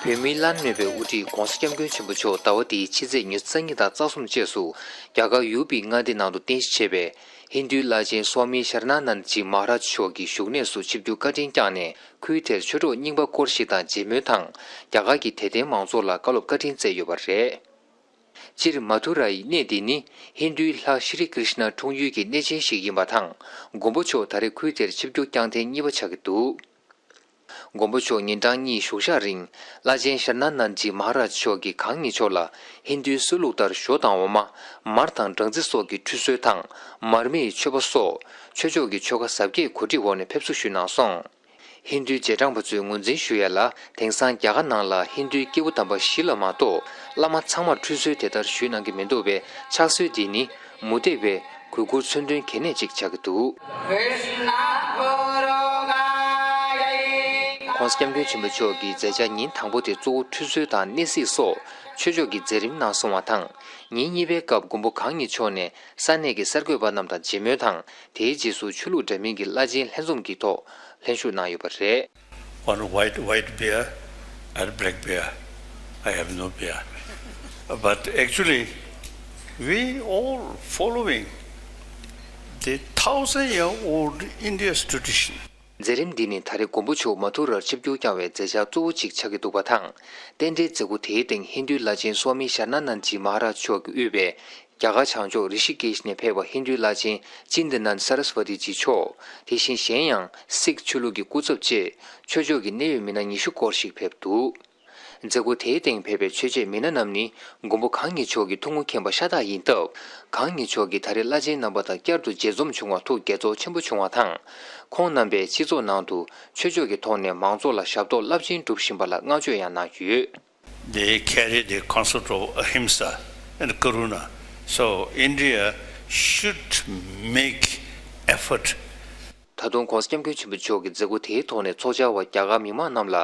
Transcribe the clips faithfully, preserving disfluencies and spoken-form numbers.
བོད་མིའི་བླ་ན་མེད་པའི་དབུ་ཁྲིད་༧གོང་ས་༧སྐྱབས་མགོན་ཆེན་པོ་མཆོག་ཟླ་བ་འདིའི་ཕྱི་ཚེས་ཉི་ཤུ་རྩ་གཉིས་དང་རྩ་གསུམ་བཅས་སུ་རྒྱ་གར་ཡུ་པི་མངའ་སྡེ་ནང་དུ་རྟེན་གཞི་བྱས་པའི་ཧིན་རྡུའི་བླ་ཆེན་སོ་མི་ཤར་ན་ནན་ཇི་མ་ཧ་ར་ཇ་མཆོག་གི་བཞུགས་གནས་སུ་ཆིབས་བསྒྱུར་བཀའ་དྲིན་བསྐྱངས་ནས། ཁུལ་དེར་ཆོས་གྲོགས་རྙིང་པ་སྐོར་ཞིག་དང་མཇལ་མོལ་དང་། རྒྱ་གར་གྱི་དད་ལྡན་མང་ཚོགས་ལ་བཀའ་སློབ་བཀའ་དྲིན་སྩལ་ཡོད་པ་རེད། སྤྱིར་མ་ཐུ་ར་ཡི་གནས་འདི་ནི་ཧིན་རྡུའི་ལྷ་ཤྲི་ཀྲིཤ་ན་འཁྲུངས་ཡུལ་གྱི་གནས་ཆེན་ཞིག་ཡིན་པ་དང་། མགོན་པོ་མཆོག་ད་རེས་ཁུལ་དེར་ཆིབས་བསྒྱུར་བསྐྱངས་ཐེངས་གཉིས་པ་ཆགས་ཀྱི་འདུག། མགོན་པོ་མཆོག་ཉིན་གྲངས་གཉིས་བཞུགས་ཞག་རིང་བླ་ཆེན་ཤར་ན་ནན་ཇི་མ་ཧ་ར་ཇ་མཆོག་གིས་གང་ཉིད་མཆོག་ལ་ཧིན་རྡུའི་སྲོལ་ལུགས་ལྟར་ཞོ་དང་འོ་མ། མར་དང་སྦྲང་རྩི་སོགས་ཀྱི་ཁྲུས་གསོལ་དང་། མར་མེ་ཡི་མཆོད་པ་སོགས་ཆོས་ཕྱོགས་ཀྱི་ཆོ་ག་གཟབ་རྒྱས་གོ་སྒྲིག་འོག་ནས་ཕེབས་བསུ་ཞུས་གནང་སོང་། ཧིན་རྡུའི་རྗེས་འབྲང་པ་ཚོས་ངོས་འཛིན་ཞུ་ཡ་ལ། དེང་སང་རྒྱ་གར་ནང་ལ་ཧིན་རྡུའི་སྐྱེས་བུ་དམ་པ་བཞི་ལ་མ་གཏོགས་བླ་མ་ཚང་མར་ཁྲུས་གསོལ་དེ་ལྟར་ཞུས་གནང་གི་མི་འདུག་པས། ཕྱག་སྲོལ་འདི་ནི་མུ་སྟེགས་པའི་གུས་བཀུར་མཚོན་དོན་གལ་གནད་ཅིག་ཆགས་ཀྱི་འདུག། ྋགོང་ས་ྋསྐྱབས་མགོན་ཆེན་པོ་མཆོག་གི་མཛད་འཆར་ཉིན་དང་པོ་དེ་གཙོ་བོ་ཁྲུས་གསོལ་དང་གནས་གཟིགས་སོགས་ཆོས་ཕྱོགས་ཀྱི་མཛད་རིམ་གནང་སོང་བ་དང་། ཉིན་གཉིས་པའི་སྐབས་མགོན་པོ་གང་ཉིད་མཆོག་ནས་ས་གནས་ཀྱི་གསར་འགོད་པ་རྣམས་དང་མཇལ་མོལ་དང་། དེའི་རྗེས་སུ་ཆོས་ལུགས་འདྲ་མིན་གྱི་བླ་ཆེན་ལྷན་འཛོམས་ཀྱི་ཐོག་ལྷན་ཞུགས་གནང་ཡོད་པ་རེད། One white, white bear and black bear. I have no bear. But actually, we all following the thousand year old India's tradition. མཛད་རིམ་འདི་ནི་ད་རེས་མགོན་པོ་མཆོག་མ་ཐུ་རར་ཆིབས་བསྒྱུར་བསྐྱངས་པའི་མཛད་འཆར་གཙོ་བོ་གཅིག་ཆགས་ཀྱི་འདུག་པ་དང་། རྟེན་འབྲེལ་མཛད་སྒོ་དེའི་སྟེང་ཧིན་རྡུའི་བླ་ཆེན་སོ་མི་ཤར་ན་ནན་ཇི་མ་ཧ་ར་ཇ་མཆོག་གིས་དབུས་པའི་རྒྱ་གར་བྱང་ཕྱོགས་རི་ཤི་ཀེཤ་ནས་ཕེབས་པ་ཧིན་རྡུའི་བླ་ཆེན་ཅིན་ཏ་ནན་ས་ར་སི་ཝ་ཏི་ཇི་མཆོག། དེ་བཞིན་གཞན་ཡང་སིག་ཆོས་ལུགས་ཀྱི་སྐུ་ཚབ་བཅས་ཆོས་ཕྱོགས་ཀྱི་གནད་ཡོད་མི་སྣ་ཉི་ཤུ་སྐོར་ཞིག་ཕེབས་འདུག། མཛད་སྒོ་དེའི་སྟེང་ཕེབས་པའི་ཆོས་བྱེད་མི་སྣ་རྣམས་ནི་མགོན་པོ་གང་ཉིད་མཆོག་གི་ཐུགས་དངོས་མཁྱེན་པ་ཤ་སྟག་ཡིན་སྟབས། གང་ཉིད་མཆོག་གིས་ད་རེས་བླ་ཆེན་རྣམ་པ་དང་བསྐྱར་དུ་མཇལ་འཛོམས་བྱུང་བར་ཐུགས་དགྱེས་ཚོར་ཆེན་པོ་བྱུང་བ་དང་། ཁོང་རྣམ་པས་སྤྱི་ཚོགས་ནང་དུ་ཆོས་ཕྱོགས་ཀྱི་ཐོག་ནས་མང་ཚོགས་ལ་ཞབས་ཏོག་རླབས་ཆེན་སྒྲུབ་བཞིན་པ་ལ་བསྔགས་བརྗོད་ཡང་གནང་ཡོད། They carry the concept of ahimsa and karuna. So India should make effort. ད་དུང་ྋགོང་ས་ྋསྐྱབས་མགོན་ཆེན་པོ་མཆོག་གིས་མཛད་སྒོ་དེའི་ཐོག་ནས་ཚོགས་བཅར་བ་རྒྱ་གར་མི་མང་རྣམས་ལ།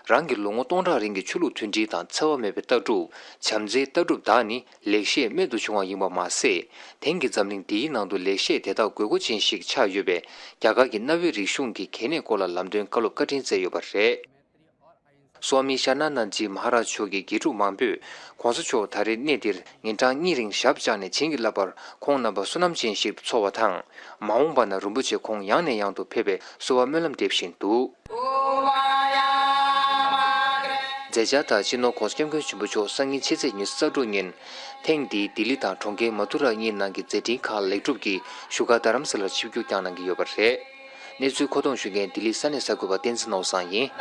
རང་གི་ལོ་ངོ་སྟོང་ཕྲག་རིང་གི་ཆོས་ལུགས་མཐུན་སྒྲིལ་དང་འཚེ་བ་མེད་པའི་ལྟ་གྲུབ། བྱམས་བརྩེའི་ལྟ་གྲུབ་དག་ནི་ལེགས་བཤད་རྨད་དུ་བྱུང་བ་ཡིན་པ་མ་ཟད། དེང་གི་འཛམ་གླིང་འདིའི་ནང་དུ་ལེགས་བཤད་དེ་དག་དགོས་མཁོ་ཅན་ཞིག་ཆགས་ཡོད་པས། རྒྱ་གར་གྱི་གནའ་བོའི་རིག་གཞུང་གི་གལ་གནད་སྐོར་ལ་ལམ་སྟོན་བཀའ་སློབ་བཀའ་དྲིན་སྩལ་ཡོད་པ་རེད། སོ་མི་ཤར་ན་ནན་ཇི་མ་ཧ་ར་ཇ་མཆོག་གི་དགེ་ཕྲུག་མང་པོས་ྋགོང་ས་མཆོག་ད་རེས་གནས་འདིར་ཉིན་གྲངས་གཉིས་རིང་ཞབས་བཅགས་ནས་བྱིན་གྱིས་བརླབས་པར་ཁོང་རྣམ་པ་བསོད་ནམས་ཅན་ཞིག་ཏུ་ཚོར་བ་དང་། མ་འོངས་པ་ན་རིན་པོ་ཆེ་ཁོང་ཡང་ནས་ཡང་དུ་ཕེབས་པའི་གསོལ་བ་སྨོན་ལམ་འདེབས་བཞིན་འདུག། མཛད་འཆར་ལྟར་སྤྱི་ནོར་ྋགོང་ས་ྋསྐྱབས་མགོན་ཆེན་པོ་མཆོག་སང་ཉིན་ཕྱི་ཚེས་ཉི་ཤུ་རྩ་དྲུག་ཉིན། ཐེངས་འདིའི་ལྡི་ལི་དང་གྲོང་ཁྱེར་མ་ཐུ་ར་གཉིས་ནང་གི་མཛད་འཕྲིན་ཁག་ལེགས་གྲུབ་ཀྱིས་བཞུགས་སྒར་རྡ་རམ་ས་ལར་ཆིབས་བསྒྱུར་བསྐྱངས་གནང་གི་ཡོད་པ་རེད། གནས་ཚུལ་མཁོ་གཏོང་ཞུ་མཁན་ལྡི་ལི་ས་གནས་གསར་འགོད་པ་བསྟན་འཛིན་ནོར་བཟང་ཡིན།